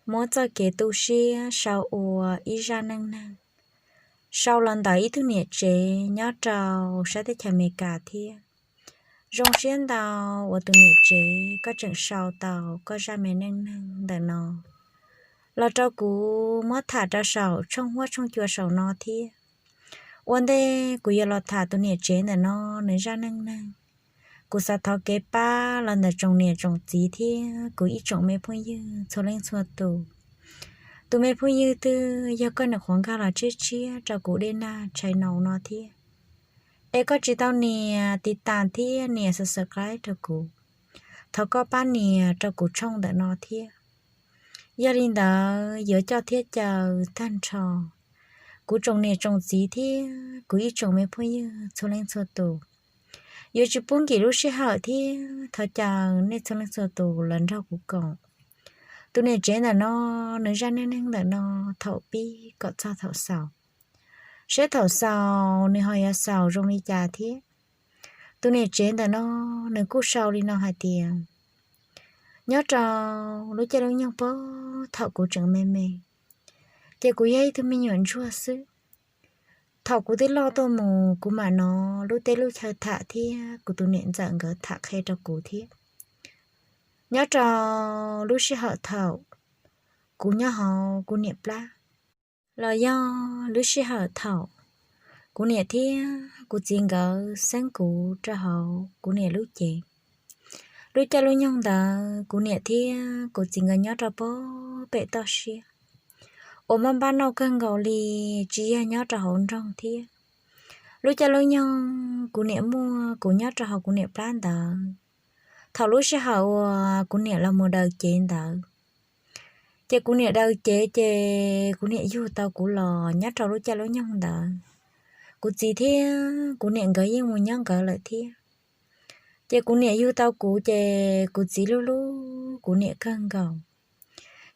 Muab txoj kev tu siab sau ua ib zaj neej neeg, sau los ntawm ib tug niam tsev nyob rau sab teb chaws Amelikas thiab. Zoo siab ntau uas tus niam tsev koj tseem sau tau koj zaj me neej neeg ntawm no los rau kuv muab tham rau saum tshooj huab tshooj cua saum no thiab. Ua ntej kuv yuav los tham tus niam tsev ntawm no nws zaj neej neeg, kuv xav thov kev pab los ntawm tsoom niam tsoom txiv thiab kuv ib tsoom me phooj ywg txhua leej txhua tus. Tus me phooj ywg twg yog koj nyuam qhuav nkag los tshiab tshiab rau kuv dej naj tshai nau no thiab, es koj tsis tau nias tiv tas thiab nias subscribe rau kuv, thov koj pab nias rau kuv tshooj ntawm no thiab. Yog li ntawd yuav coj thiab caw tag nrho kuv tsoom niam tsoom txiv thiab kuv ib tsoom me phooj ywg txhua leej txhua tus. Yuav tsis pub nkim lub sij hawm thiab thov caw nej txhua leej txhua tus los nrog kuv koom tus niam tsev ntawm no nws zaj neej neeg ntawm no thaum pib kom txog thaum xaus, seb thaum xaus nws ho yuav xaus zoo li cas thiab. Tus niam tsev ntawm no nws kuj sau li no hais tias, nyob rau lub caij lub nyoog puag thaum kuv tseem me me, ces kuv yog ib tug me nyuam ntsuag xwb. Thaum kuv twb loj tuaj mus kuv mam hnov lub teb lub chaw tham thiab kuv tus niam ntxawm nkawd tham qhia rau kuv thiab. Nyob rau lub sij hawm thaum kuv nyob hauv kuv niam plab, los yog lub sij hawm thaum kuv niam thiab kuv txiv nkawd xeeb kuv rau hauv kuv niam lub cev. Lub caij lub nyoog ntawd kuv niam thiab kuv txiv nkawd nyob rau puag pem toj siab uas maj npab noj kawg nkaus li, tsis yog nyob rau hauv nroog thiab. Lub caij lub nyoog kuv niam muaj kuv nyob rau hauv kuv niam plab ntawd, thaum lub sij hawm uas kuv niam los mus daws cev ntawd, ces kuv niam daws cev ces kuv niam yug tau kuv los nyob rau lub caij lub nyoog ntawd, kuv txiv thiab kuv niam nkawd yeej mus nyob nkawd lawm thiab. Ces kuv niam yug tau kuv ces kuv txiv hlub hlub kuv niam kawg nkaus.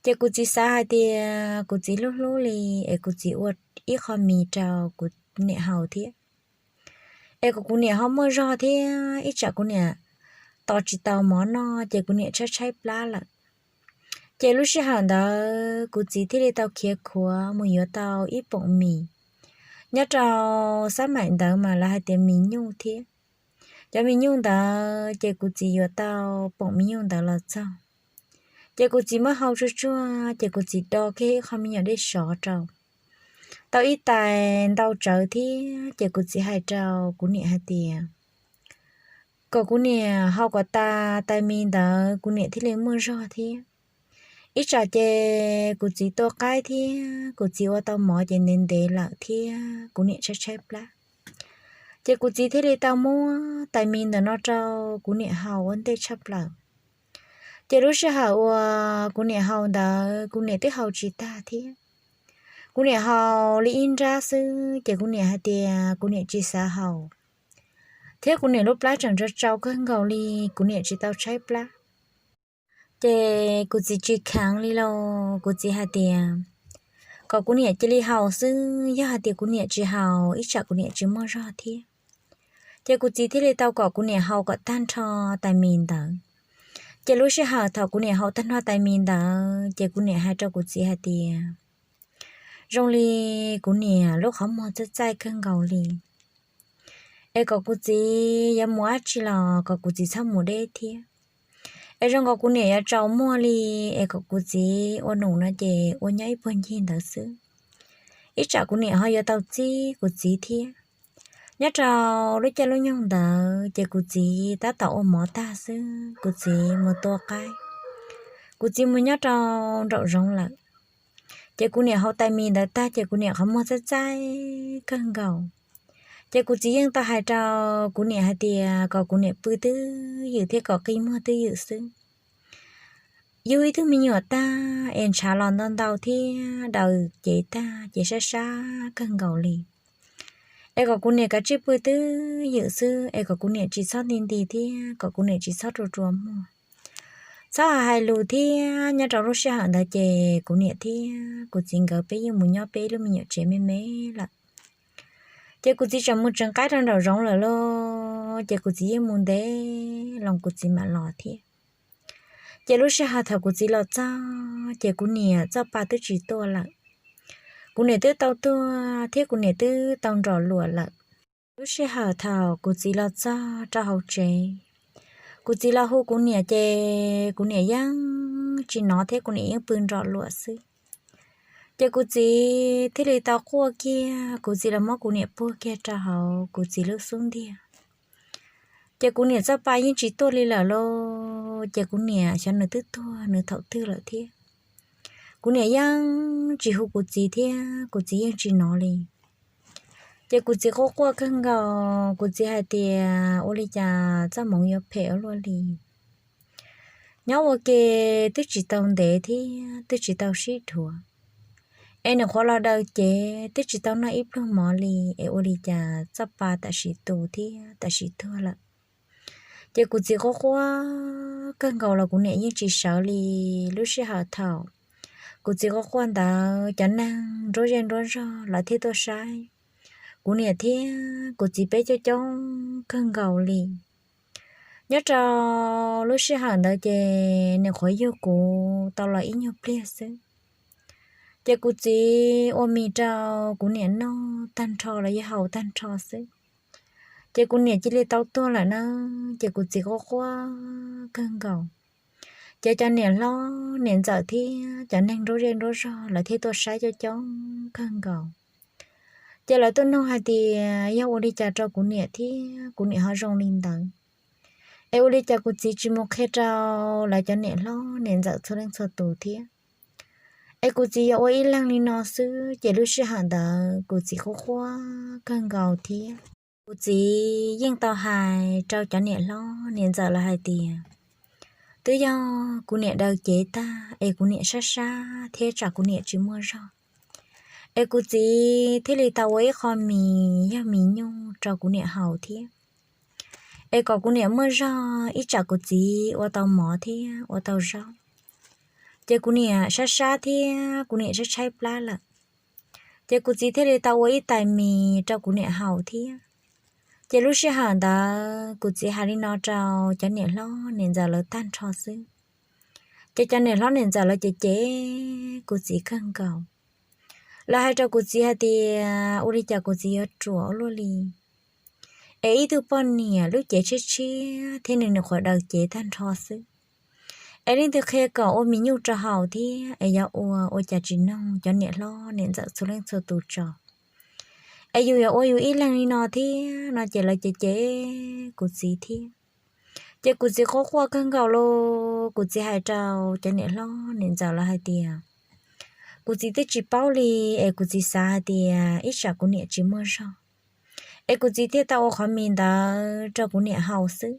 Ces kuv txiv xav hais tias kuv txiv hlub hlub li es kuv txiv ua ib qho mis rau kuv niam haus thiab, es kom kuv niam ho muaj zog thiab ib tsam kuv niam tos tsis tau mov noj ces kuv niam tshaib tshaib plab lawm. Ces lub sij hawm ntawd kuv txiv thiaj li tau khiav khuav mus yuav tau ib poom mis nyob rau xab maim ntawd mas lawv hais tias mis nyuj thiab. Cov mis nyuj ntawd ces kuv txiv yuav tau poom mis nyuj ntawd los txog, ces kuv txiv muab hau tsuag tsuag ces kuv txiv do kiag ib qho me nyuam dej sov rau, tau ib tais ntau tsawv thiab ces kuv txiv hais rau kuv niam hais tias kom kuv niam hau kom tas tais mis ntawd kuv niam thiaj li muaj zog thiab. Ib tsam ces kuv txiv tua qaib thiab kuv txiv ua tau mov ces ntev ntev lawm thiab kuv niam tshaib tshaib plab, ces kuv txiv thiaj li tau muab tais mis ntawm no rau kuv niam haus ua ntej tshaj plaws. Ces lub sij hawm uas kuv niam haus ntawd kuv niam twb haus tsis tag thiab. Kuv niam haus li ib nrab xwb ces kuv niam hais tias kuv niam tsis xav haus, thiab kuv niam lub plab tseem tsau tsau kawg nkaus li, kuv niam tsis tau tshaib plab. Ces kuv txiv tsis kheev li lauj, kuv txiv hais tias kom kuv niam cia li haus xwb, yog hais tias kuv niam tsis haus ib tsam kuv niam tsis muaj zog thiab. Ces kuv txiv thiaj li tau kom kuv niam haus kom tag nrho tais mis ntawd. Ces lub sij hawm thaum kuv niam haus tag nrho tais mis ntawd ces kuv niam hais rau kuv txiv hais tias zoo li kuv niam lub qhov muag txaij txaij kawg nkaus li, es kom kuv txiv yuav mus dab tsi los kom kuv txiv txhob mus deb thiab. Es zoo nkaus kuv niam yuav tsaus muag li, es kom kuv txiv ua num no ces ua nyob ib puag ncig ntawd xwb, ib tsam kuv niam ho yuav tau txib kuv txiv thiab. Nyob rau lub caij lub nyoog ntawd ces kuv txiv tab tom ua mov tag xwb kuv txiv mus tua qaib, kuv txiv mus nyob rau nraum zoov lawm. Ces kuv niam haus tais mis ntawd tag ces kuv niam qhov muag txaij txaij kawg nkaus. Ces kuv txiv yeej tau hais rau kuv niam hais tias kom kuv niam pw twj ywm thiab kom qi muag twj ywm xwb. Yug ib tug me nyuam tag es ntshav los ntau ntau thiab daws cev tag ces sab sab kawg nkaus li, es kom kuv niam kav tsij pw twj ywm xwb, es kom kuv niam tsis txhob nti nti thiab kom kuv niam tsis txhob rua rua muag, txhob hais lus thiab. Nyob rau lub sij hawm ntawd ces kuv niam thiab kuv txiv nkawd peb yeej mus nyob peb lub me nyuam tsev me me lawm. Ces kuv txiv tseem mus tseev qaib rau nraum zoov lawm lauj, ces kuv txiv yeej mus ntev loo kuv txiv mam los thiab. Ces lub sij hawm thaum kuv txiv los txog ces kuv niam txoj pa twb tsis tuaj lawm. Kuv niam twb tau tuag thiab kuv niam twb tau nrom luam lawm. Lub sij hawm thaum kuv txiv los txog rau hauv tsev, kuv txiv los hu kuv niam ces kuv niam yeej tsis nov thiab kuv niam yeej pw nrom luam xwb. Ces kuv txiv thiaj li tau quaj kiag, kuv txiv los muab kuv niam puag kiag rau hauv kuv txiv lub xub ntiag. Ces kuv niam txoj pa yeej tsis tuaj li lawm lauj, ces kuv niam xyov nws twb tuag nws thaum twg lawm thiab. Kuv niam yeej tsis hu kuv txiv thiab kuv txiv yeej tsis nov li. Ces kuv txiv quaj quaj kawg nkaus, kuv txiv hais tias ua li cas txoj hmoov yuav phem ua luaj li. Nyob ua ke twb tsis tau ntev thiab twb tsis tau sib dhuav, es nws qhuav los daws cev twb tsis tau noj ib pluag mov li, es ua li cas txoj pa tam sim tu thiab tam sim tuag lawm. Ces kuv txiv quaj quaj kawg nkaus los kuv niam yeej tsis sawv li. Lub sij hawm thaum kuv txiv quaj quaj ntawd cov neeg nruab zej nruab zog lawv thiaj tuaj saib kuv niam thiab kuv txiv peb coob coob kawg nkaus li. Nyob rau lub sij hawm ntawd ces nws qhuav yug kuv tau los ib nyuag pliag xwb, ces kuv txiv ua mis rau kuv niam noj tag nrho los yog haus tag nrho xwb. Ces kuv niam cia li tau tuag lawm na, ces kuv txiv quaj quaj kawg nkaus. Ces cov niam hlob niam ntxawm thiab cov neeg nruab zej nruab zog lawv thiaj tuaj saib coob coob kawg nkaus. Ces lawv tuaj nug hais tias yog ua li cas rau kuv niam thiab kuv niam ho zoo li ntawd, es ua li cas kuv txiv tsis mus qhia rau lawv cov niam hlob niam ntxawm txhua leej txhua tus thiab, es kuv txiv yuav ua ib leeg li no xwb. Ces lub sij hawm ntawd kuv txiv quaj quaj kawg nkaus thiab. Kuv txiv yeej tau hais rau cov niam hlob niam ntxawm lawv hais tias twb yog kuv niam daws cev tag es kuv niam sab sab thiab tsam kuv niam tsis muaj zog, es kuv txiv thiaj li tau ua ib qho mis yog mis nyuj rau kuv niam haus thiab, es kom kuv niam muaj zog ib tsam kuv txiv ua tau mov thiab ua tau zaub. Ces kuv niam sab sab thiab kuv niam tshaib tshaib plab lawm, ces kuv txiv thiaj li tau ua ib tais mis rau kuv niam haus thiab. Ces lub sij hawm ntawd kuv txiv hais li no rau cov niam hlob niam ntxawm lawv tag nrho xwb, ces cov niam hlob niam ntxawm lawv ces cem kuv txiv kawg nkaus. Lawv hais rau kuv txiv hais tias ua li cas kuv txiv yuav ruam ua luaj li, es ib tug poj niam lub cev tshiab tshiab thiab nws nyuam qhuav daws cev tag nrho xwb, es leej twg qhia kom ua mis nyuj rau haus thiab es yuav ua ua cas tsis noog cov niam hlob niam ntxawm txhua leej txhua tus tso, es yus yuav ua yus ib leeg li no thiab no ces lawv ces cem kuv txiv thiab. Ces kuv txiv quaj quaj kawg nkaus los kuv txiv hais rau cov niam hlob niam ntxawm lawv hais tias kuv txiv twb tsis paub li, es kuv txiv xav hais tias ib tsam kuv niam tsis muaj zog, es kuv txiv thiaj tau ua qhov mis ntawd rau kuv niam haus xwb.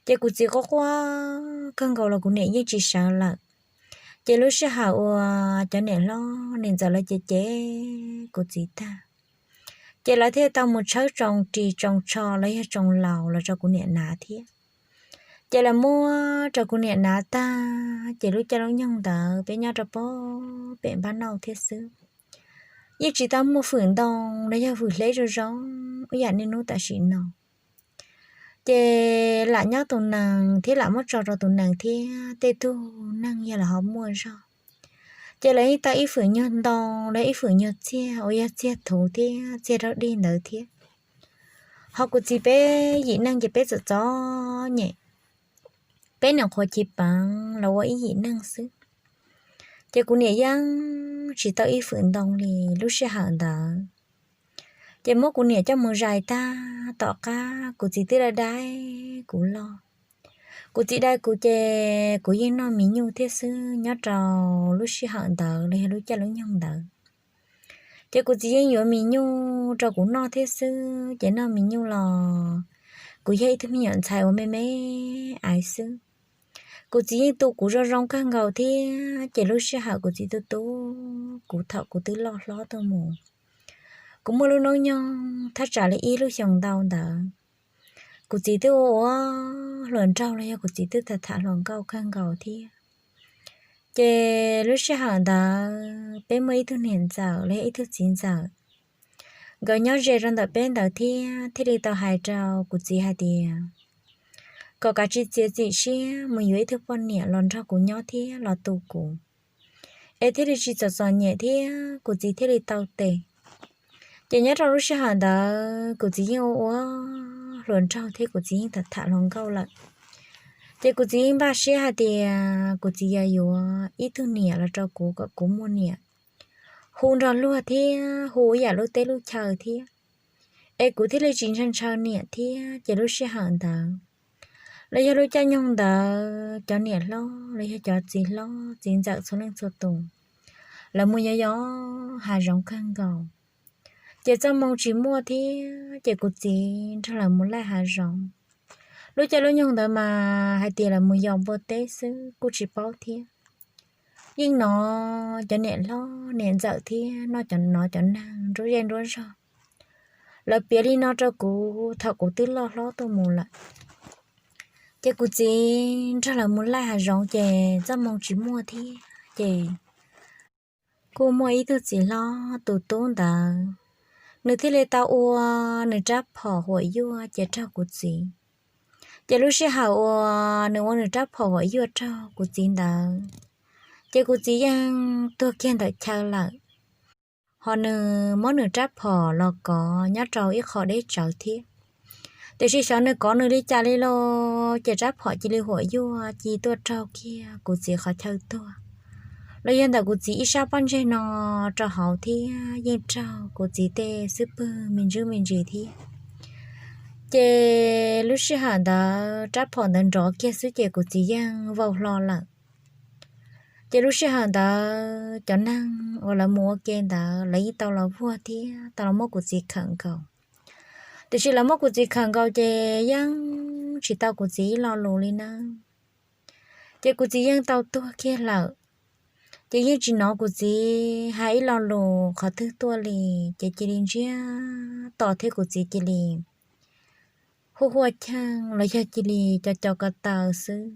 Ces kuv txiv quaj quaj kawg nkaus los kuv niam yeej tsis sawv lawm. Ces lub sij hawm uas cov niam hlob niam ntxawm lawv ces cem kuv txiv tag, ces lawv thiaj tau mus tshawb tsoos ris tsoos tsho los yog tsoos laus los rau kuv niam hnav thiab. Ces lawv muab rau kuv niam hnav tag ces lub caij lub nyoog ntawd peb nyob rau pem npab nauj thiab xwb, yeej tsis tau muaj fwm ntoo los yog fwm hleb zoo zoo ib yam niaj hnub tam sim no. Ces lam nyob tus nees thiab lam muab tso rau tus nees thiab tej tug neeg yog lawv ho muaj zog, ces lawv yeej tau ib fwm nyuag ntoo los ib fwm nyuag txiag uas yog txiag thuv thiab txiag raug dig ntawd thiab. Ho kuv txiv peb yim neej ces peb txom txom nyem, peb nyuam qhuav chiv peev los ua ib yim neej xwb. Ces kuv niam yeej tsis tau ib fwm ntoo li lub sij hawm ntawd. Ces muab kuv niam coj mus zais tag tom qab kuv txiv twb dai dai kuv loj. Kuv txiv dai kuv ces kuv yeej noj mis nyuj thiab xwb nyob rau lub sij hawm ntawd los yog lub caij lub nyoog ntawd. Ces kuv txiv yeej yuav mis nyuj rau kuv noj thiab xwb, ces noj mis nyuj los kuv yog ib tug me nyuam ntxhais uas me me aiv xwb. Kuv txiv yeej tu kuv zoo zoo kawg nkaus thiab, ces lub sij hawm kuv txiv tu tu kuv thaum kuv twb loj hlob tuaj mus, kuv muaj lub hnub nyoog thaj tsam li ib lub xyoos ntau ntawd, kuv txiv twb ua ua hluas nraug los yog kuv txiv twb tham tham hluas nkauj kawg nkaus thiab. Ces lub sij hawm ntawd peb muaj ib tug niam ntxawm los yog ib tug txiv ntxawm nkawd nyob ze rau ntawm peb ntawd thiab, thiaj li tau hais rau kuv txiv hais tias kom kav tsij txiav txim siab mus yuav ib tug poj niam los nrog kuv nyob thiab los tu kuv. es thiaj li tsis txom txom nyem thiab kuv txiv thiaj li tau tes. Ces nyob rau lub sij hawm ntawd kuv txiv yeej ua ua hluas nraug thiab kuv txiv yeej tham tham hluas nkauj lawm. Ces kuv txiv yeej npaj siab hais tias kuv txiv yuav yuav ib tug niam los rau kuv kom kuv muaj niam hu nrog luag thiab hu ib yam lub teb lub chaw thiab, es kuv thiaj li tsis ntshaw ntshaw niam thiab. Ces lub sij hawm ntawd los yog lub caij nyoog ntawd cov niam hlob los yog cov txiv hlob txiv ntxawm txhua leej txhua tus lawv mus yos yos hav zoov kawg nkaus. Ces txoj hmoo tsis muaj thiab ces kuv txiv nrog lawv mus laij hav zoov. Lub caij lub nyoog ntawd mas hais tias lawv mus yos npua teb xwb kuj tsis paub thiab. Yeej hnov cov niam hlob niam ntxawm thiab noj cov nov cov neeg nruab zej nruab zog lawv piav li no rau kuv thaum kuv twb loj hlob tuaj mus lawm. Ces kuv txiv nrog lawv mus laij hav zoov ces txoj hmoo tsis muaj thiab ces kuj muaj ib tug txiv hlob tus tub ntawd, nws thiaj li tau ua nws rab phom huam yuaj ces raug kuv txiv. Ces lub sij hawm uas nws ua nws rab phom huam yuaj raug kuv txiv ntawd, ces kuv txiv yeej tuag kiag ntawm chaw lawm. Ho nws muab nws rab phom los kov nyob rau ib qho deb tsawv thiab. Tiam sis xyov nws kov nws li cas li los ces rab phom cia li huam yuaj ci tuaj raug kiag kuv txiv qhov chaw tuag, los yog ntawm kuv txiv ib sab pob ntseg no rau hauv thiab yeej raug kuv txiv tej xub pwg me ntsis me ntsis thiab. Ces lub sij hawm ntawd rab phom ntawd nrov kiag xwb ces kuv txiv yeej vau hlo lawm. Ces lub sij hawm ntawd cov neeg uas lawv mus ua ke ntawd lawv yeej tau los vuag thiab tau los muab kuv txiv khawm nkaus. Tiam sis lawv muab kuv txiv khawm nkaus ces yeej tsis tau kuv txiv ib lo lus li nawb. Ces kuv txiv yeej tau tuag kiag lawm. Ces yeej tsis hnov kuv txiv hais ib lo lus qhov twg tuaj li. Ces cia li ntsiag to thiab kuv txiv cia li hu hua cheej los yog cia li co co ko taw xwb.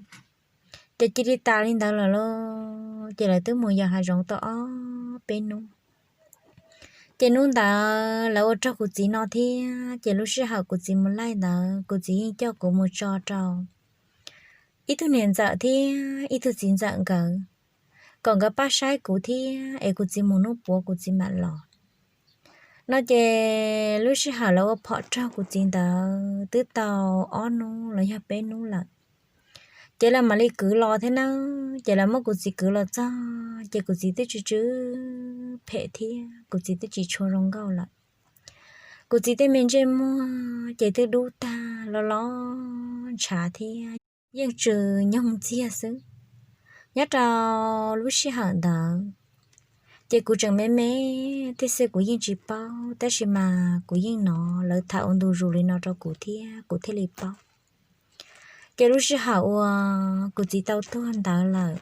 Ces cia li tas li ntawd lawm lauj. Ces lawv twb mus yos hav zoov tau ob peb hnub. Ces hnub ntawd lawv ua raug kuv txiv no thiab ces lub sij hawm kuv txiv mus laij ntawd kuv txiv yeej coj kuv mus tso rau ib tug niam ntxawm thiab ib tug txiv ntxawm nkawd, kom nkawd pab saib kuv thiab es kuv txiv mus hnub puav kuv txiv mam los no. Ces lub sij hawm lawv ua phom raug kuv txiv ntawd twb tau ob hnub los yog peb hnub lawm. Ces lawv mam li kwv los thiab nawb. Ces lawv muab kuv txiv kwv los txog ces kuv txiv twb tsw tsw phem thiab kuv txiv twb tsis tshua zoo nkauj lawm. Kuv txiv tej me ntsej muag ces twb dub tag los los ntshav thiab yeej tsw nyoog ntxiag xwb. Nyob rau lub sij hawm ntawd ces kuv tseem me me thiab xwb kuv yeej tsis paub, tab sis mas kuv yeej hnov lawv tham ua ntu zus li no rau kuv thiab kuv thiaj li paub. Ces lub sij hawm uas kuv txiv tau tuag ntawd lawm,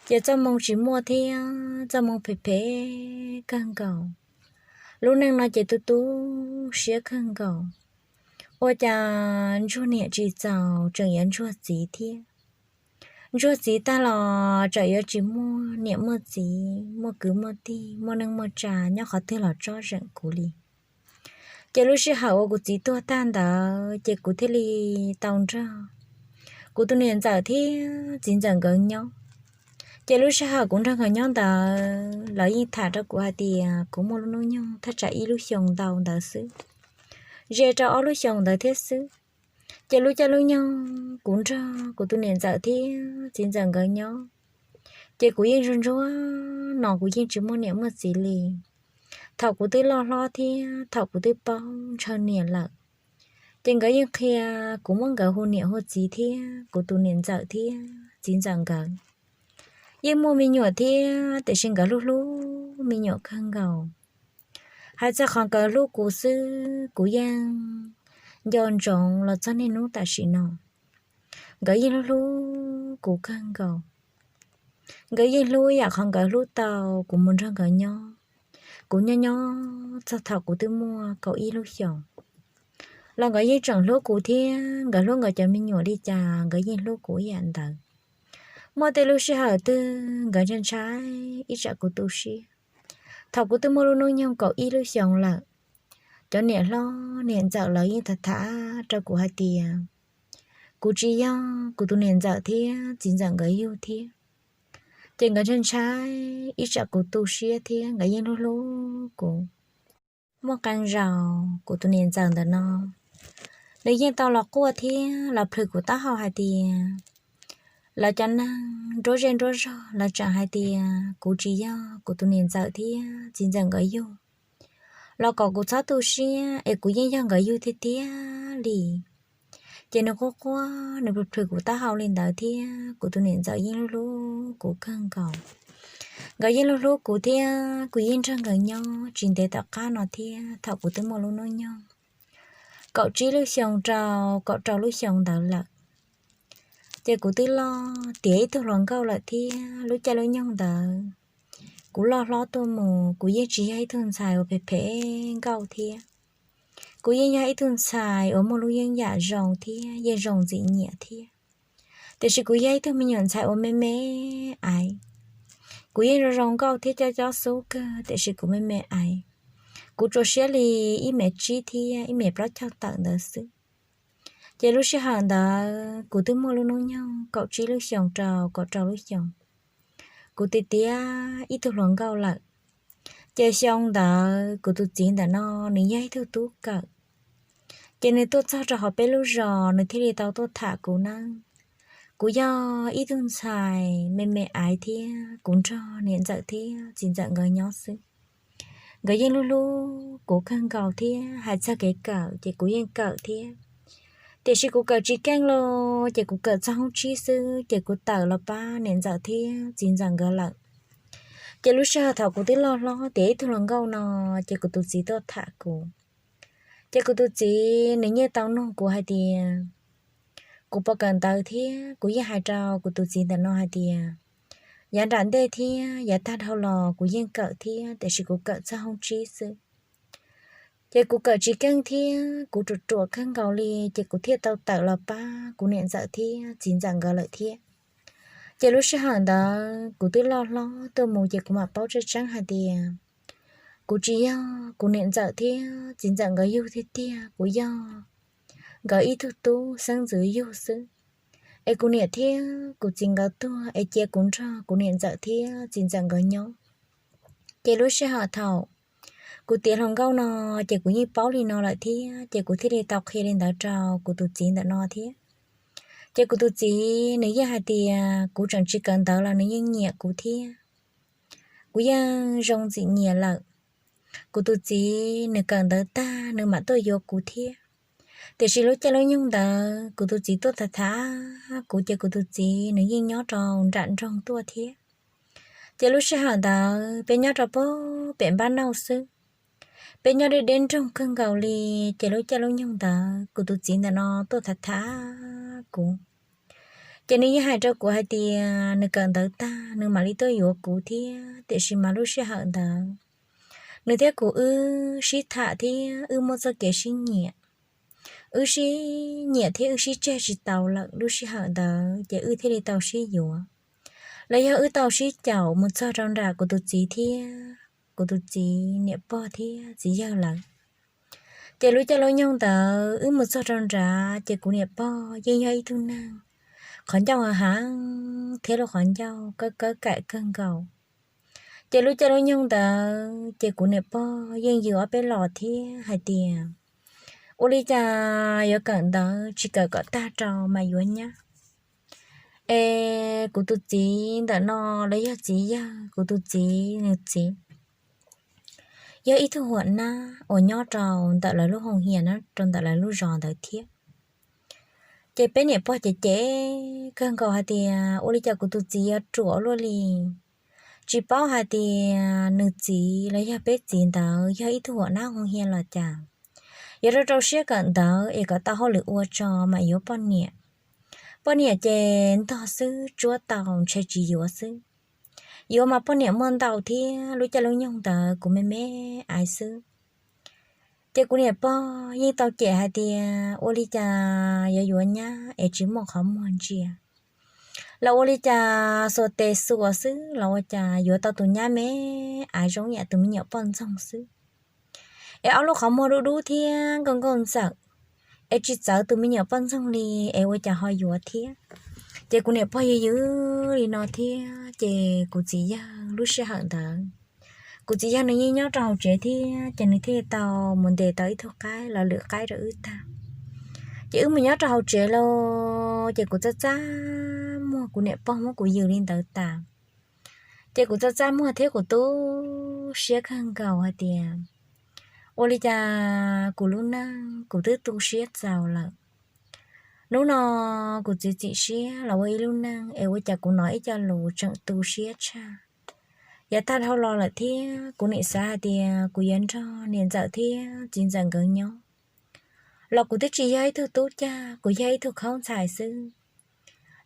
ces txoj moo tsis muaj thiab txoj moo phem phem kawg nkaus. Lub neej no ces tu tu siab kawg nkaus. Ua cas ntsuag niam tsis txaus tseem yuav ntsuag txiv thiab. Ntsuag txiv tag los tseem yuav tsis muaj niam muaj txiv, muaj kwv muaj tij, muaj neej muaj tsa nyob qhov twg los tsob zeem kuv li. Ces lub sij hawm uas kuv txiv tuag tag ntawd ces kuv thiaj li tau nrog kuv tus niam ntxawm thiab txiv ntxawm nkawd nyob. Ces lub sij hawm kuv nrog nkawd nyob ntawd lawv yeej tham rau kuv hais tias kuv muaj lub hnub nyoog thaj tsam ib lub xyoos ntau ntawd xwb, ze rau ob lub xyoos ntawd thiab xwb. Ces lub caij lub nyoog kuv nrog kuv tus niam ntxawm thiab txiv ntxawm nkawd nyob, ces kuv yeej ntsuag ntsuag no kuv yeej tsis muaj niam muaj txiv li. Thaum kuv twb loj hlob thiab thaum kuv twb paub ntshaw niam lawm, ces nkawd yeej qhia kuv muab nkawd hu niam hu txiv thiab kuv tus niam ntxawm thiab txiv ntxawm nkawd yeej muaj me nyuam thiab tiam sis nkawd hlub hlub me nyuam kawg nkaus. Hais txog qhov nkawd hlub kuv xwb kuv yeej nco ntsoov los txog niaj hnub tam sim no. Nkawd yeej hlub hlub kuv kawg nkaus. Nkawd yeej hlub yam qhov nkawd hlub tau kuv mus nrog nkawd nyob. Kuv nyob nyob txog thaum kuv twb muaj kaum ib lub xyoos los nkawd yeej tseem hlub kuv thiab nkawd hlub nkawd cov me nyuam li cas nkawd yeej hlub kuv ib yam ntawd. Muaj tej lub sij hawm twg nkawd ntshai ntshai ib tsam kuv tu siab. Thaum kuv twb muaj lub hnub nyoog kaum ib lub xyoos lawm, cov niam hlob niam ntxawm lawv yeej tham tham rau kuv hais tias kuv tsis yog kuv tus niam ntxawm thiab txiv ntxawm nkawd yug thiab. Ces nkawd ntshai ntshai, ib tsam kuv tu siab thiab nkawd yeej hlub hlub kuv. Muaj qee zaus kuv tus niam ntxawm ntawm no, nws yeej tau los quaj thiab los plhws kuv taub hau hais tias lawv cov neeg nruab zej nruab zog lawv tseem hais tias kuv tsis yog kuv tus niam ntxawm thiab txiv ntxawm nkawd yug, los kom kuv txhob tu siab es kuv yeej yog nkawd yug tiag tiag li. Ces nws quaj quaj nws plhws plhws kuv taub hau li ntawd thiab kuv tus niam ntxawm yeej hlub hlub kuv kawg nkaus. Nkawd yeej hlub hlub kuv thiab kuv yeej nrog nkawd nyob tsis ntev tom qab no thiab thaum kuv twb muaj lub hnub nyoog kaum tsib lub xyoos rau kaum rau lub xyoos ntawd lawm. Ces kuv twb loj tiav ib tug hluas nkauj lawm thiab lub caij lub nyoog ntawd kuv loj hlob tuaj mus kuv yeej tsis yog ib tug ntxhais uas phem phem nkauj thiab. Kuv yeej yog ib tug ntxhais uas muaj lub yeeb yam zoo thiab yeej zoo ntxim nyiam thiab. Tiam sis kuv yog ib tug me nyuam ntxhais uas me me aiv. Kuv yeej zoo zoo nkauj thiab cob cob xub kawg tiam sis kuv me me aiv. Kuv tsuas siab li ib mev tsib thiab ib mev plaub caug tawm ntawd xwb. Ces lub sij hawm ntawd kuv twb muaj lub hnub nyoog kaum tsib lub xyoos rau kaum rau lub xyoos, kuv twb tiav ib tug hluas nkauj lawm. Ces xyoo ntawd kuv tus txiv ntawm no nws yog ib tug tub kawm. Ces nws tuaj txog rau hauv peb lub zos nws thiaj li tau tuaj tham kuv nawb. Kuv yog ib tug ntxhais me me aiv thiab kuv nrog niam ntxawm thiab txiv ntxawm nkawd nyob xwb. Nkawd yeej hlub hlub kuv kawg nkaus thiab hais txog kev kawm ces kuv yeej kawm thiab. Tiam sis kuv kawm tsis keej los ces kuv kawm txog hoob tsib xwb ces kuv tawm los pab niam ntxawm thiab txiv ntxawm nkawd lawm. Ces lub sij hawm thaum kuv twb loj hlob tiav ib tug hluas nkauj no, ces kuv tus txiv tuaj tham kuv. Ces kuv tus txiv nws yeej tau nug kuv hais tias kuv puas kawm ntawv thiab kuv yeej hais rau kuv tus txiv ntawm no hais tias yav nram ntej thiab yav tag dhau los kuv yeej kawm thiab tiam sis kuv kawm txog hoob tsib xwb. Ces kuv kawm tsis keej thiab kuv ruam ruam kawg nkaus li ces kuv thiaj tau tawm los pab kuv niam ntxawm thiab txiv ntxawm nkawd lawm thiab. Ces lub sij hawm ntawd kuv twb loj hlob tuaj mus ces kuv mam paub tseeb tseeb hais tias kuv tsis yog kuv niam ntxawm thiab txiv ntxawm nkawd yug tiag tiag, kuv yog nkawd ib tug tub xeeb ntxwv yug xwb. Es kuv niam thiab kuv txiv nkawd tuag es cia kuv nrog kuv niam ntxawm thiab txiv ntxawm nkawd nyob. Ces lub sij hawm thaum kuv tiav hluas nkauj no ces kuv yeej paub li no lawm thiab ces kuv thiaj li tau qhia li ntawd rau kuv tus txiv ntawm no thiab. Ces kuv tus txiv nws yeej hais tias kuv tseem tsis kawm ntawv los nws yeej nyiam kuv thiab. Kuv yeej zoo ntxim nyiam lawm. Kuv tus txiv nws kawm ntawv tag nws mam tuaj yuav kuv thiab. Tiam sis lub caij lub nyoog ntawd kuv tus txiv tuaj tham tham kuv ces kuv tus txiv nws yeej nyob rau nram nroog tuaj thiab. Ces lub sij hawm ntawd peb nyob rau pem npab nauj xwb. Peb nyob deb deb nroog kawg nkaus li. Ces lub caij lub nyoog ntawd kuv tus txiv ntawm no tuaj tham tham kuv. Ces nws yeej hais rau kuv hais tias nws kawm ntawv tag nws mam li tuaj yuav kuv thiab tiam sis mas lub sij hawm ntawd nws thiab kuv wb sib tham thiab wb muaj txoj kev sib nyiam. Wb sib nyiam thiab wb sib tseg tsis tau lawm lub sij hawm ntawd ces wb thiaj li tau sib yuav. Los yog wb tau sib caum mus txog rau nram kuv tus txiv thiab kuv tus txiv niam pog thiab txiv yawg lawm. Ces lub caij lub nyoog ntawd wb mus txog rau nrad ces kuv niam pog yeej yog ib tug neeg qhov ncauj heev heev thiab lub qhov ncauj kawb kawb kaim kawg nkaus. Ces lub caij lub nyoog ntawd ces kuv niam pog yeej yws ob peb los thiab hais tias ua li cas yuav kawm ntawv tsis kawm kom tag rau mam yuav nyab. Es kuv tus txiv ntawm no los yog txiv yawg, kuv tus txiv nws txiv yog ib tug huam nab uas nyob rau ntawm lawv lub hoo hias na rau ntawm lawv lub zos ntawd thiab. Ces peb niam pog cem cem kawg nkaus hais tias ua li cas kuv tus txiv yuav ruam luaj li. Tsis paub hais tias nws txiv los yog peb txiv ntawd yog ib tug huam nab hoo hias los cas, yuav rau rau siab kawm ntawv es kom tau hauj lwm ua tso mam yuav poj niam. Poj niam ces ntog xwb tsuab tau ntshe tsis yuav xwb. Yuav mas poj niam muaj ntau thiab lub caij lub nyoog ntawd kuv me me aiv xwb. Ces kuv niam pog yeej tau cem hais tias ua li cas yuav yuav nyab es tsis muaj qhov muag ntsia, los ua li cas xuas tes xuas xwb los ua cas yuav tau tus nyab me aiv zoo yam tus me nyuam poj ntxoog xwb. Es ob lub qhov muag dub dub thiab nkauj nkauj ntxawm, es tsis txawv tus me nyuam poj ntxoog li, es ua cas ho yuav thiab. Ces kuv niam pog yws yws li no thiab ces kuv txiv yawg lub sij hawm ntawd, kuv txiv yawg nws yeej nyob rau hauv tsev thiab ces nws thiaj tau mus ntes tau ib tug qaib los lwm qaib rau wb tag. Ces wb mus nyob rau hauv tsev lawm ces kuv txaj txaj muag, kuv niam pog muab kuv yws li ntawd tas. Ces kuv txaj txaj muag thiab kuv tu siab kawg nkaus hais tias ua li cas kuv lub neej kuv twb tu siab txaus lawm, hnub no kuv txiav txim siab los ua ib lub neej es ua cas kuv hnov ib co lus tseem tu siab tshaj. Yav tag dhau los lawm thiab kuv nim xav hais tias kuv yuav nrog niam ntxawm thiab txiv ntxawm nkawd nyob los kuv twb tsis yog ib tug tub cag, kuv yog ib tug khaub ntxhais xwb.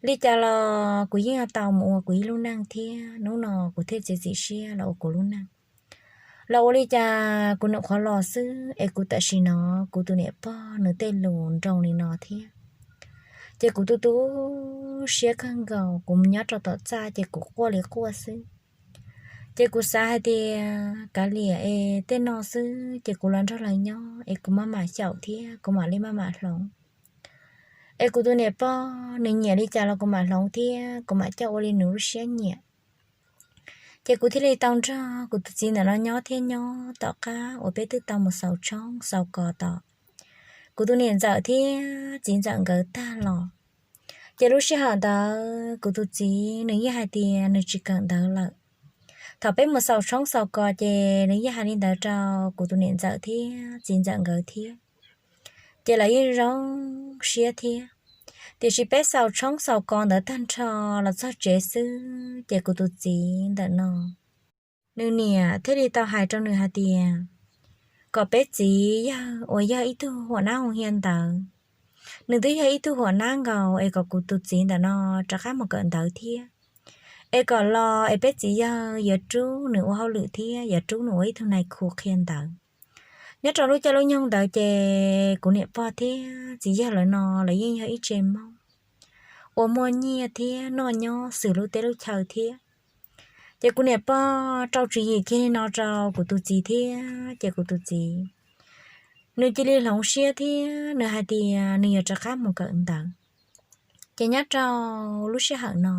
Li cas los kuv yeej yuav tau mus ua kuv ib lub neej thiab, hnub no kuv thiaj txiav txim siab los ua kuv lub neej. Los ua li cas kuv nyuam qhuav los xwb es kuv tam sim no kuv tus niam pog nws tej lus nroo li no thiab. Ces kuv tu tu siab kawg nkaus, kuv mus nyob rau tom txaj ces kuv quaj li quaj xwb. Ces kuv xav hais tias kav liam es tej no xwb ces kuv los nrog lawv nyob es kuv maj mam xyaum thiab kuv mam li maj mam hloov. Es kuv tus niam pog nws nyiam li cas los kuv mam hloov thiab kuv mam coj ua li nws lub siab nyiam. Ces kuv thiaj li tau nrog kuv tus txiv ntawm no nyob thiab nyob tom qab uas peb twb tau mus xaus tshoob xaus kos tom kuv tus niam ntxawm thiab txiv ntxawm nkawd tag los. Ces lub sij hawm ntawd kuv tus txiv nws yeej hais tias nws tsis kawm ntawv lawm. Thaum peb mus xaus tshoob xaus kos ces nws yeej hais li ntawd rau kuv tus niam ntxawm thiab txiv ntxawm nkawd thiab. Ces lawv yeej zoo siab thiab. Tiam sis peb xaus tshoob xaus kos ntawd tag nrho los txog tsev xwb ces kuv tus txiv ntawm no nws niam thiaj li tau hais rau nws hais tias kom peb txiv yawg uas yog ib tug huam nab hoo hia ntawd, nws twb yog ib tug huam nab nkaus es kom kuv tus txiv ntawm no rov qab mus kawm ntawv thiab, es kom los es peb txiv yawg yuav rub nws ua hauj lwm thiab yuav rub nws ua ib tug nais khu qhia ntawv. Nyob rau lub caij lub nyoog ntawd ces kuv niam pog thiab txiv yawg lawv no lawv yeej yog ib tse Hmoob uas muaj nyiaj thiab noj nyob xws lub teb lub chaw thiab. Ces kuv niam pog rau tswv yim kiag li no rau kuv tus txiv thiab ces kuv tus txiv nws cia li hloov siab thiab nws hais tias nws yuav rov qab mus kawm ntawv. Ces nyob rau lub sij hawm no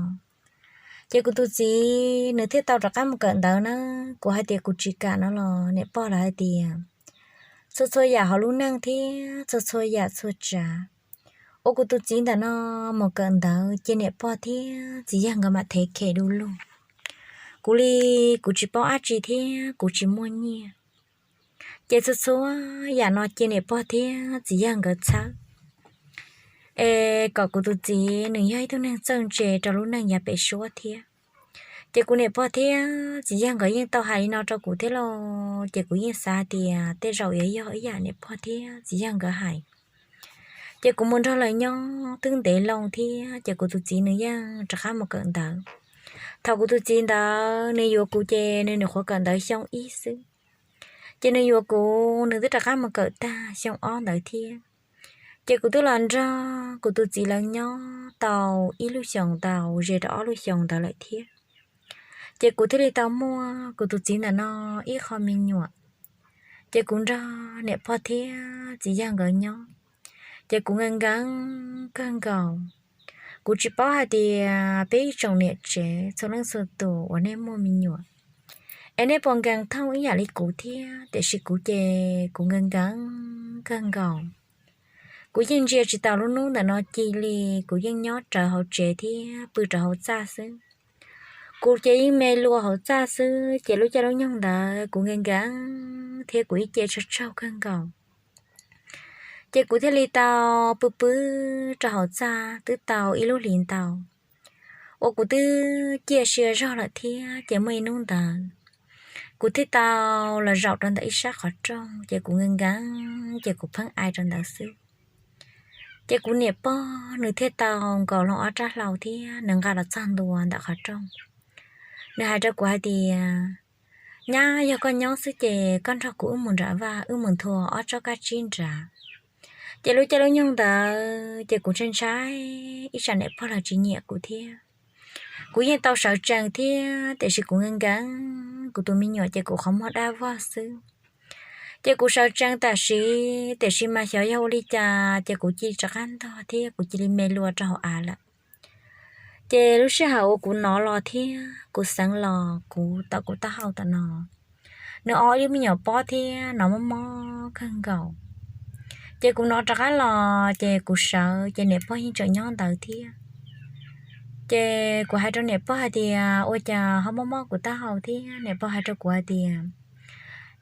ces kuv tus txiv nws thiaj tau rov qab mus kawm ntawv na. Kuv hais tias kuv tsis kam no los niam pog lawv hais tias txhua txhua yam hauv lub neej thiab txhua txhua yam txhua tsav uas kuv tus txiv ntawm no mus kawm ntawv ces niam pog thiab txiv yawg nkawd mam thev khem du lug. Kuv li kuv tsis paub dab tsi thiab kuv tsis muaj nyiaj, ces txhua txhua yam no ces niam pog thiab txiv yawg nkawd txhawb es kom kuv tus txiv nws yog ib tug neeg txawj ntse rau lub neej yav pem suab thiab. Ces kuv niam pog thiab txiv yawg nkawd yeej tau hais li no rau kuv thiab lauj, ces kuv yeej xav hais tias tej zaum yuav yog ib yam niam pog thiab txiv yawg nkawd hais. Ces kuv mus nrog lawv nyob twb ntev loo thiab ces kuv tus txiv nws yeej rov qab mus kawm ntawv. Thaum kuv tus txiv ntawd nws yuav kuv ces nws nyuam qhuav kawm ntawv xyoo ib xwb, ces nws yuav kuv nws twb rov qab mus kawm tag xyoo ob ntawd thiab. Ces kuv twb los nrog kuv tus txiv lawv nyob tau ib lub xyoos ntau ze rau ob lub xyoos ntawd lawm thiab. Ces kuv thiaj li tau muaj kuv tus txiv ntawm no ib qho me nyuam. Ces kuv nrog niam pog thiab txiv yawg nkawd nyob, ces kuv nkees nkees kawg nkaus. Kuv tsis paub hais tias peb ib tsoom niam tsev txhua leej txhua tus uas nej muaj me nyuam es nej puas nkees thooj ib yam li kuv thiab, tiam sis kuv ces kuv nkees nkees kawg nkaus. Kuv yeej ntsia tsis taus lub hnub ntawm no cia li, kuv yeej nyob rawv hauv tsev thiab pw rau hauv txaj xwb. Kuv ces yeej me lua hauv txaj xwb, ces lub caij lub nyoog ntawd kuv nkees nkees thiab kuv ib ce tsaug tsaug kawg nkaus. Ces kuv thiaj li tau pw pw rau hauv txaj twb tau ib lub hlis ntau uas kuv twb ciaj sia zog lawm thiab. Ces muaj ib hnub ntawd kuv thiaj tau los zaum rau ntawm ib sab qhov rooj, ces kuv nkees nkees ces kuv pheej ai rau ntawd xwb. Ces kuv niam pog nws thiaj tau nkaus loo ob rab hlau thiab nws nqa los txog ntua ntawm qhov rooj. Nws hais rau kuv hais tias, Nyab, yog koj nyob xwb ces koj nrog kuv wb mus nram vaj wb mus nthua ob tsob kab tsib nrad. Ces lub caij lub nyoog ntawd ces kuv ntshai ntshai ib tsam niam pog los tsis nyiam kuv thiab. Kuv yeej tau sawv tsees thiab, tiam sis kuv nkees nkees, kuv tus me nyuam ces kuv qhov muag dab vog xwb. Ces kuv sawv tsees tam sim, tiam sis mas xyov yog ua li cas ces kuv cia li rov qab ntog thiab kuv cia li me lua rau hauv av lawm. Ces lub sij hawm uas kuv nov los thiab kuv xeev los kuv tom kuv taub hau tom no, nws o ib lub me nyuam pob thiab nov mob mob kawg nkaus. Ces kuv nov rov qab los ces kuv sawv ces niam pog yeej tseem nyob ntawd thiab. Ces kuv hais rau niam pog hais tias ua cas ho mob mob kuv taub hau thiab, niam pog hais rau kuv hais tias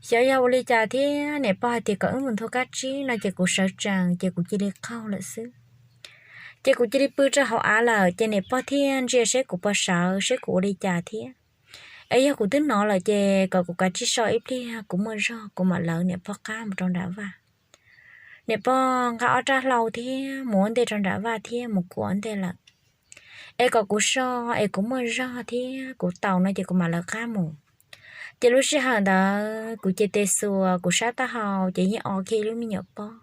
xyov yog ua li cas thiab, niam pog hais tias kom wb mus nthua kab tsib no ces kuv sawv tsees ces kuv cia li qaug lawm xwb. Ces kuv cia li pw rau hauv av lawm ces niam pog thiaj ntsia seb kuv puas sawv seb kuv ua li cas thiab. Es yog kuv twb nov lawm ces kom kuv kav tsij so ib pliag kuv muaj zog kuv mam lawv niam pog qab mus rau nram vaj. Niam pog nqa ob rab hlau thiab mus ua ntej rau nram vaj thiab mus kuam ua ntej lawm. Es kom kuv so es kuv muaj zog thiab kuv taus no ces kuv mam lawv qab mus. Ces lub sij hawm ntawd kuv ces tes xuas kuv sab taub hau ces yeej o kiag ib lub me nyuam pob.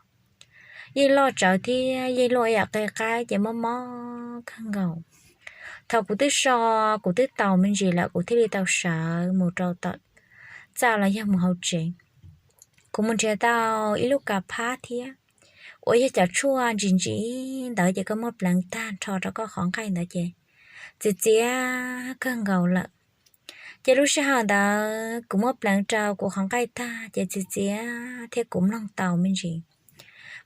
Yeej loj tsawv thiab yeej luaj ib yam qe qaib ces mob mob kawg nkaus. Thaum kuv twb so, kuv twb taus me ntsis lawm kuv thiaj li tau sawv mus rau tom txaj los yog mus hauv tsev. Kuv mus nrhiav tau ib lub kav phab thiab, uas yog cov tshuaj ntsim ntsim ntawd ces koj muab pleev tag nrho rau koj qhov nqaij ntawd ces txiv txiav kawg nkaus lawm. Ces lub sij hawm ntawd kuv muab pleev rau kuv qhov nqaij tag ces txiv txiav thiab kuv mloog tau me ntsis.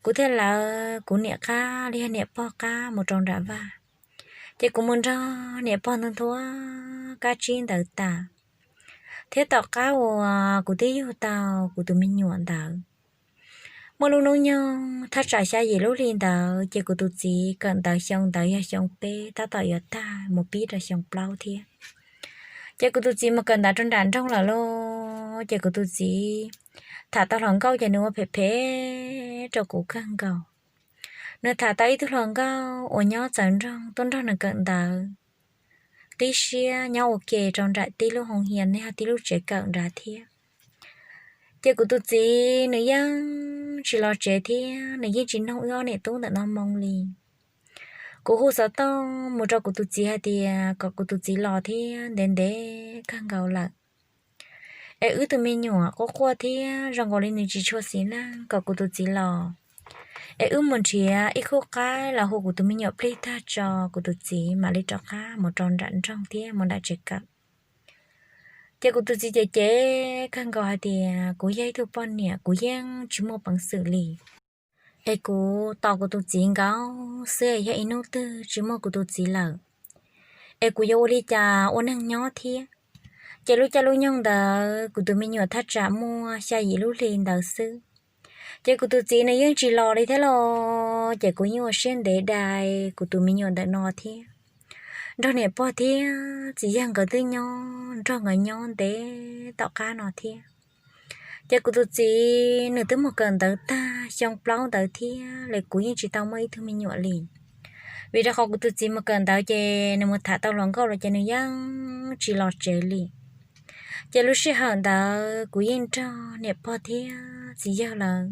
Kuv thiaj lawv kuv niam qab los yog niam pog qab mus rau nram vaj. Ces kuv mus nrog niam pog nthua nthua kab tsib ntawd tas, thiab tom qab uas kuv twb yug tau kuv tus me nyuam ntawd, muaj lub hnub nyoog thaj tsam xya yim lub hli ntawd ces kuv tus txiv kawm ntawv xyoo ntawd yog xyoo peb tab tom yuav tag mus pib rau xyoo plaub thiab. Ces kuv tus txiv mus kawm ntawv rau nram nroog lawm lauj, ces kuv tus txiv tham tau hluas nkauj ces nws ua phem phem rau kuv kawg nkaus. Nws tham tau ib tug hluas nkauj uas nyob txawv nroog tuaj nrog nws kawm ntawv qib siab nyob ua ke rau nram tib lub hoo hias los yog tib lub tsev kawm nrad thiab. Ces kuv tus txiv nws yeej tsis los tsev thiab nws yeej tsis nug wb ob niam tub ntawm no moo li. Kuv hu xov tooj mus rau kuv tus txiv hais tias kom kuv tus txiv los thiab ntev ntev kawg nkaus lawm. Es wb tus me nyuam quaj quaj thiab zoo nkaus li nws tsis tshua xis neej, kom kuv tus txiv los es wb mus nrhiav ib khub qaib los hu kuv tus me nyuam plig tag tso kuv tus txiv mam li rov qab mus rau nram nroog thiab mus nram tsev kawm. Ces kuv tus txiv cem cem kawg nkaus hais tias kuv yog ib tug poj niam kuv yeej tsis muaj peev xwm li, es kuv tos kuv tus txiv nkaus xwb es yog ib hnub twg tsis muaj kuv tus txiv lawm es kuv yuav ua li cas ua neeg nyob thiab. Ces lub caij lub nyoog ntawd kuv tus me nyuam thaj tsam muaj xya yim lub hli ntawd xwb, ces kuv tus txiv nws yeej tsis los li thiab los, ces kuv yeej ua siab ntev dai kuv tus me nyuam ntawm no thiab. Nrog niam pog thiab txiv yawg nkawd twb nyob nrog nkawd nyob ntev tom qab no thiab. Ces kuv tus txiv nws twb mus kawm ntawv tag xyoo plaub ntawd thiab los kuv yeej tsis tau muaj ib tug me nyuam li. Vim rau qhov kuv tus txiv mus kawm ntawv ces nws mus tham tau hluas nkauj los ces nws yeej tsis los tsev li. Ces lub sij hawm ntawd kuv yeej nrog niam pog thiab txiv yawg lawv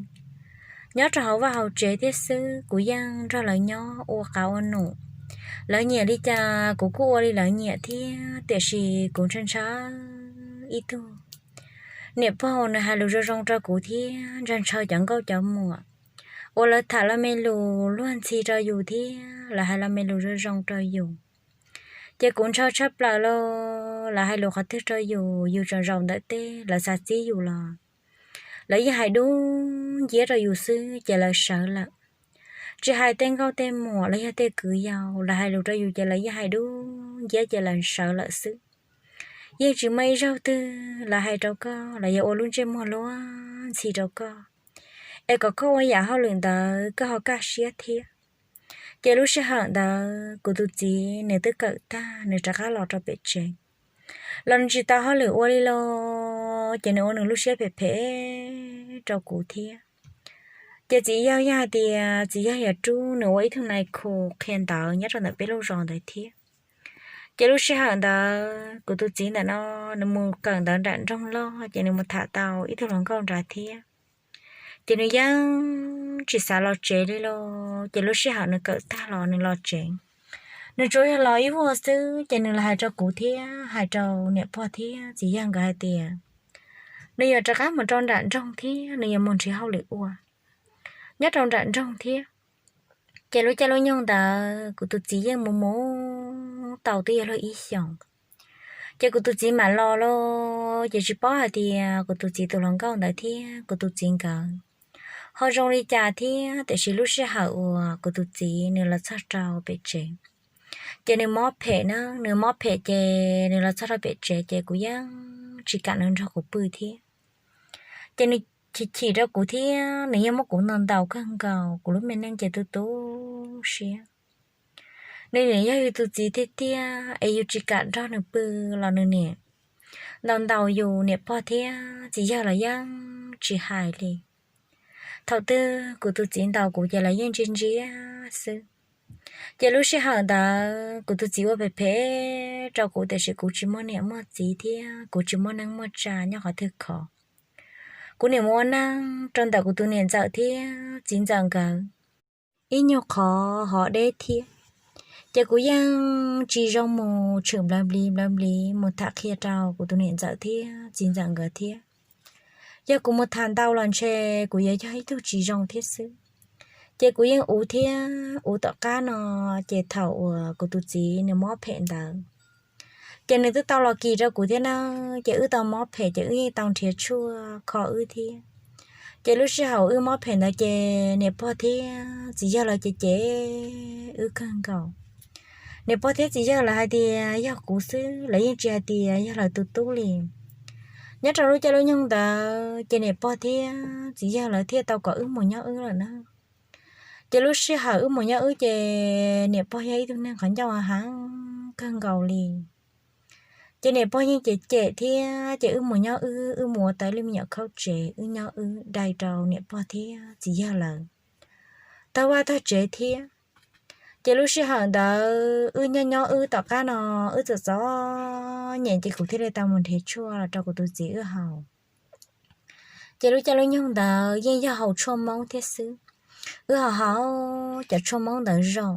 nyob rau hauv vaj hauv tsev thiab xwb, kuv yeej nrog lawv nyob ua qav ua num. Lawv nyiam li cas kuv kuj ua li lawv nyiam thiab, tiam sis kuv ntshaw ntshaw ib tug niam pog nws hais lus zoo zoo rau kuv thiab ntshaw ntshaw cov nkauj cov muam uas lawv tham los me lus luag ntxhi rau yus thiab lawv hais los me lus zoo zoo rau yus. Ces kuv ntshaw tshaj plaws los lawv hais lus qhov twg rau yus, yus tseem zaum ntawm teb lawv xav txib yus los lawv yeej hais dub nciab rau yus xwb ces lawv sawv lawm. Tsis hais tej nkauj tej muam los yog tej kwv yau, lawv hais lus rau yus ces lawv yeej hais dub nciab ces lawv sawv lawm xwb. Yeej tsis muaj ib zaug twg lawv hais rau koj los yog ua lub ntsej muag luag ntxhi rau koj es kom koj ua yam hauj lwm ntawd koj ho kaj siab thiab. Ces lub sij hawm ntawd kuv tus txiv nws twb kawm tag nws rov qab los rau pem tsev los nws tsis tau hauj lwm ua li los ces nws ua nws lub siab phem phem rau kuv thiab. Ces txiv yawg yeej hais tias txiv yawg yog rub nws ua ib tug nais khu qhia ntawv nyob rau ntawm peb lub zos ntawd thiab. Ces lub sij hawm ntawd kuv tus txiv ntawm no nws mus kawm ntawv nram nroog loj ces nws mus tham tau ib tug hluas nkauj nrad thiab. Ces nws yeej tsis xav los tsev li los ces lub sij hawm nws kawm tag los nws los tsev, nws tsuas yog los ib vuag xwb ces nws los hais rau kuv thiab hais rau niam pog thiab txiv yawg nkawd hais tias nws yuav rov qab mus rau nram nroog thiab nws yuav mus nrhiav hauj lwm ua nyob rau nram nroog thiab. Ces lub caij lub nyoog ntawd kuv tus txiv yeej mus mus tau twb yog luag ib xyoos. Ces kuv tus txiv mam los lawm, ces tsis paub hais tias kuv tus txiv tus hluas nkauj ntawd thiab kuv tus txiv nkawd ho zoo li cas thiab. Tiam sis lub sij hawm uas kuv tus txiv nws los txog rau pem tsev, ces nws mob phem na, nws mob phem ces nws los txog rau pem tsev ces kuv yeej tsis kam nws nrog kuv pw thiab. Ces nws chim chim rau kuv thiab nws yeej muab kuv ntaus ntaus kawg nkaus, kuv lub me neej ces tu tu siab. Nws nim yog yus tus txiv tiag tiag es yus tsis kam nrog nws pw los nws nim ntaus ntaus yus, niam pog thiab txiv yawg los yeej tsis hais li. Thaum twg kuv tus txiv ntaus kuv ces lawv yeej ntsia ntsia xwb. Ces lub sij hawm ntawd kuv tus txiv ua phem phem rau kuv tiam sis kuv tsis muaj niam muaj txiv thiab kuv tsis muaj neej muaj tsa nyob qhov twg khov. Kuv nim mus ua neej rau ntawm kuv tus niam ntxawm thiab txiv ntxawm nkawd ib nyuag qhov hov deb thiab. Ces kuv yeej tsis zoo mus tshwm nplawv npliv nplawv npliv mus tham qhia rau kuv tus niam ntxawm thiab txiv ntxawm nkawd thiab. Yog kuv mus tham ntau los ntshe kuv yuav yog ib tug tsis zoo thiab xwb. Ces kuv yeej uv thiab uv tom qab no, ces thaum uas kuv tus txiv nws mob phem ntawd, ces nws twb tau los kis rau kuv thiab na, ces wb tau mob phem ces wb yeej tau nrhiav tshuaj kho wb thiab. Ces lub sij hawm wb mob phem ntawd ces niam pog thiab txiv yawg lawv ces cem wb kawg nkaus. Niam pog thiab txiv yawg lawv hais tias yog kuv xwb, lawv yeej tsis hais tias yog lawv tus tub li. Nyob rau lub caij lub nyoog ntawd ces niam pog thiab txiv yawg lawv thiaj tau kom wb mus nyob wb lawm na. Ces lub sij hawm wb mus nyob wb ces niam pog yog ib tug neeg qhov ncauj heev kawg nkaus li. Ces niam pog yeej cem cem thiab ces wb mus nyob wb, wb mus ua tau ib lub me nyuam khaub tsev, wb nyob wb dai rau niam pog thiab txiv yawg lawv tag vaj tag tsev thiab. Ces lub sij hawm ntawd wb nyob nyob wb tom qab no, wb txom txom nyem ces kuv thiaj li tau mus nrhiav tshuaj los rau kuv tus txiv wb haus. Ces lub caij lub nyoog ntawd yeej yog haus tshuaj Hmoob thiab xwb. Wb ho haus cov tshuaj Hmoob ntawd zoo.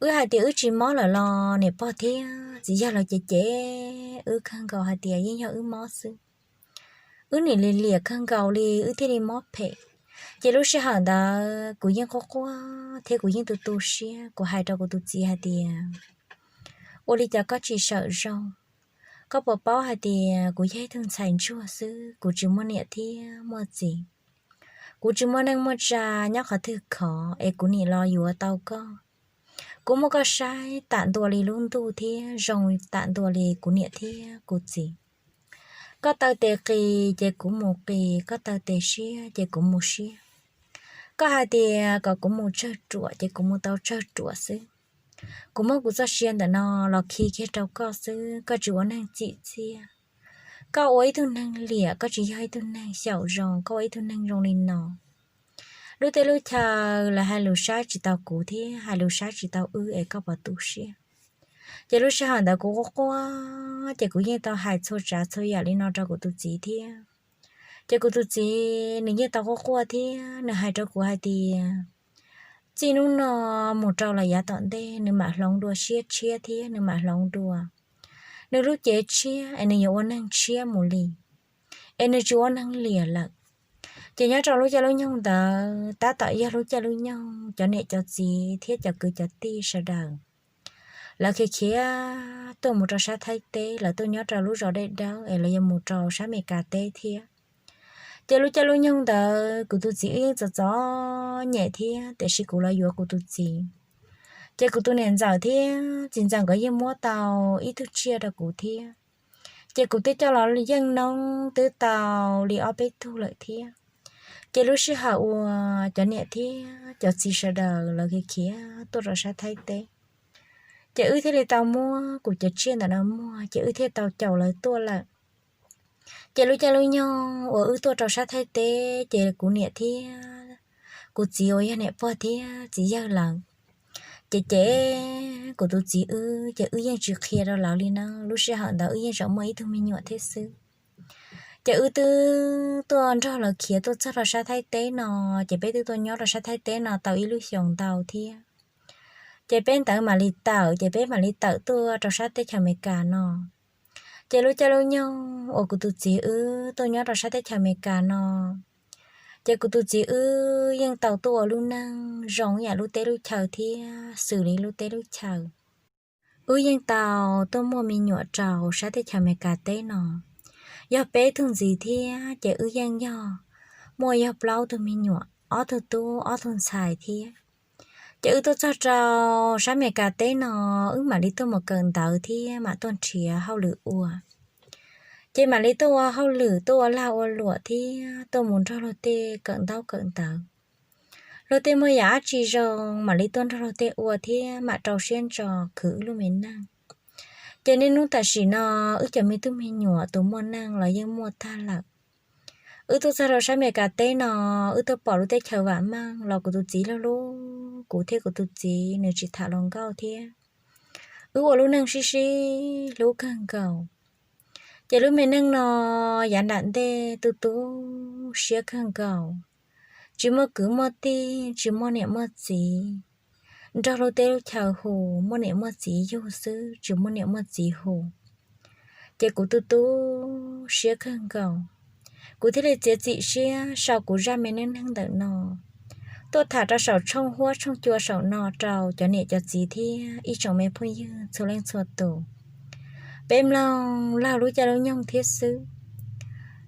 Wb hais tias wb tsis mob lawm los niam pog thiab txiv yawg lawv ces cem wb kawg nkaus hais tias yeej yog wb mob xwb. Wb nim li liam kawg nkaus li wb thiaj li mob phem. Ces lub sij hawm ntawd kuv yeej quaj quaj thiab kuv yeej tu tu siab, kuv hais rau kuv tus txiv hais tias, ua li cas koj tsis sawm zoo? Koj puas paub hais tias kuv yog ib tug ntxhais ntsuag xwb, kuv tsis muaj niam thiab muaj txiv, kuv tsis muaj neej muaj tsa nyob qhov twg khov es kuv nim los yuav tau koj. Kuv muab koj saib tam ntua li lub ntuj thiab zoo tam ntua li kuv niam thiab kuv txiv. Koj taw tes qis ces kuv mus qis, koj taw tes siab ces kuv mus siab. Koj hais tias kom kuv mus tsawg ruam ces kuv mus tau tsawg ruam xwb. Kuv muab kuv txoj sia ntawm no los khi kiag rau koj xwb, koj tsis ua neeg txim txiaj. Koj ua ib tug neeg liam, koj tsis yog ib tug neeg xyaum zoo, koj ua ib tug neeg zoo li no. Lub teb lub chaw lawv hais lus saib tsis tau kuv thiab hais lus saib tsis tau wb es koj puas tu siab? Ces lub sij hawm ntawd kuv quaj quaj, ces kuv yeej tau hais txhua tsav txhua yam li no rau kuv tus txiv thiab. Ces kuv tus txiv nws yeej tau quaj quaj thiab nws hais rau kuv hais tias, txij hnub no mus rau los yav tom ntej nws mam hloov dua siab tshiab thiab nws mam hloov dua nws lub cev tshiab es nws yuav ua neeg tshiab mus li, es nws tsis ua neeg liam lawm. Ces nyob rau lub caij lub nyoog ntawd tab tom yog lub caij lub nyoog cov niam cov txiv thiab cov kwv cov tij sawv daws lawv khiav khiav tuaj mus rau sab Thaib teb, lawv tuaj nyob rau lub zos Dej Dawb es lawv yuav mus rau sab Amelikas teb thiab. Ces lub caij lub nyoog ntawd kuv tus txiv wb yeej txom txom nyem thiab tiam sis kuv los yuav kuv tus txiv. Ces kuv tus niam ntxawm thiab txiv ntxawm nkawd yeej muab tau ib tug tsiaj rau kuv thiab. Ces kuv twb coj los yeej noob twb tau li ob peb tug lawm thiab. Ces lub sij hawm uas cov niam thiab cov txiv sawv daws lawv khiav khiav tuaj rau sab Thaib teb, ces wb thiaj li tau muab kuv cov tsiaj ntawm no muag ces wb thiaj tau caum lawv tuaj lawm. Ces lub caij lub nyoog uas wb tuaj rau sab Thaib teb ces kuv niam thiab kuv txiv uas yog niam pog thiab txiv yawg lawv ces cem kuv tus txiv wb, ces wb yeej tsis qhia rau lawv li na. Lub sij hawm ntawd wb yeej tseem muaj ib tug me nyuam thiab xwb. Ces wb twb tuaj nrog lawv khiav tuaj txog rau sab Thaib teb no, ces peb twb tuaj nyob rau sab Thaib teb no tau ib lub xyoos ntau thiab. Ces peb ntawd mam li tawm, ces peb mam li tawm tuaj rau sab teb chaws Amelikas no. Ces lub caij lub nyoog uas kuv tus txiv wb tuaj nyob rau sab teb chaws Amelikas no, ces kuv tus txiv wb yeej tau tuaj ua lub neej zoo ib yam lub teb lub chaw thiab xws li lub teb lub chaw. Wb yeej tau tuaj muaj me nyuam rau sab teb chaws Amelikas teb no yog peb tug ntxiv thiab, ces wb yeej yog muaj yog plaub tug me nyuam, ob tug tub ob tug ntxhais thiab. Ces wb tuaj txog rau sab Amelikas teb no, wb mam li tuaj mus kawm ntawv thiab mam tuaj nrhiav hauj lwm ua. Ces mam li tuaj ua hauj lwm, tuaj ua lag ua luam thiab tuaj mus nrog luag tej kawm ntaub kawm ntawv. Luag tej muaj yam dab tsi zoo mam li tuaj nrog luag tej ua thiab mam rau siab ntso khwv wb lub me neej. Ces niaj hnub tam sim no wb cov me tub me nyuam tus muaj neej los yeej muaj tag lawm. Wb tuaj txog rau sab Amelikas teb no, wb tuaj pom lub teb chaws vam meej los kuv tus txiv hlub hlub kuv thiab kuv tus txiv nws tsis tham hluas nkauj thiab. Wb ua lub neej sib sib hlub kawg nkaus. Ces lub me neej no yav nram ntej tu tu siab kawg nkaus, tsis muaj kwv muaj tij, tsis muaj niam muaj txiv, nrog lub teb lub chaw hu, muaj niam muaj txiv yug xwb tsis muaj niam muaj txiv hu. Ces kuv tu tu siab kawg nkaus, kuv thiaj li txiav txim siab sau kuv zaj me neej neeg ntawm no tuaj tham rau saum tshooj huab tshooj cua saum no rau cov niam cov txiv thiab ib tsoom me phooj ywg txhua leej txhua tus peb mloog laug lub caij lub nyoog thiab xwb.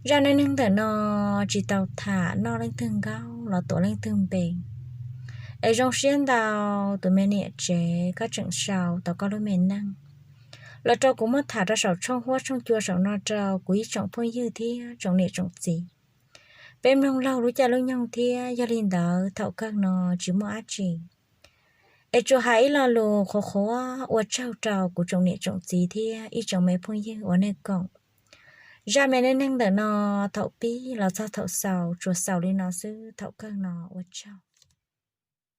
Zaj neej neeg ntawm no tsis tau tham noj leej twg nkauj los tuav leej twg npe, es zoo siab ntau tus me niam tsev koj tseem sau tau koj lub me neej los rau kuv muab tham rau saum tshooj huab tshooj cua saum no rau kuv ib tsoom phooj ywg thiab tsoom niam tsoom txiv peb mloog laug lub caij lub nyoog thiab. Yog li ntawd thaum kawg no tsis muaj dab tsi, es tsuas hais ib lo lus qhuav qhuav ua tsaug rau kuv tsoom niam tsoom txiv thiab ib tsoom me phooj ywg uas nej koom zaj me neej neeg ntawm no thaum pib los txog thaum xaus, tsuas xaus li no xwb, thaum kawg no ua tsaug.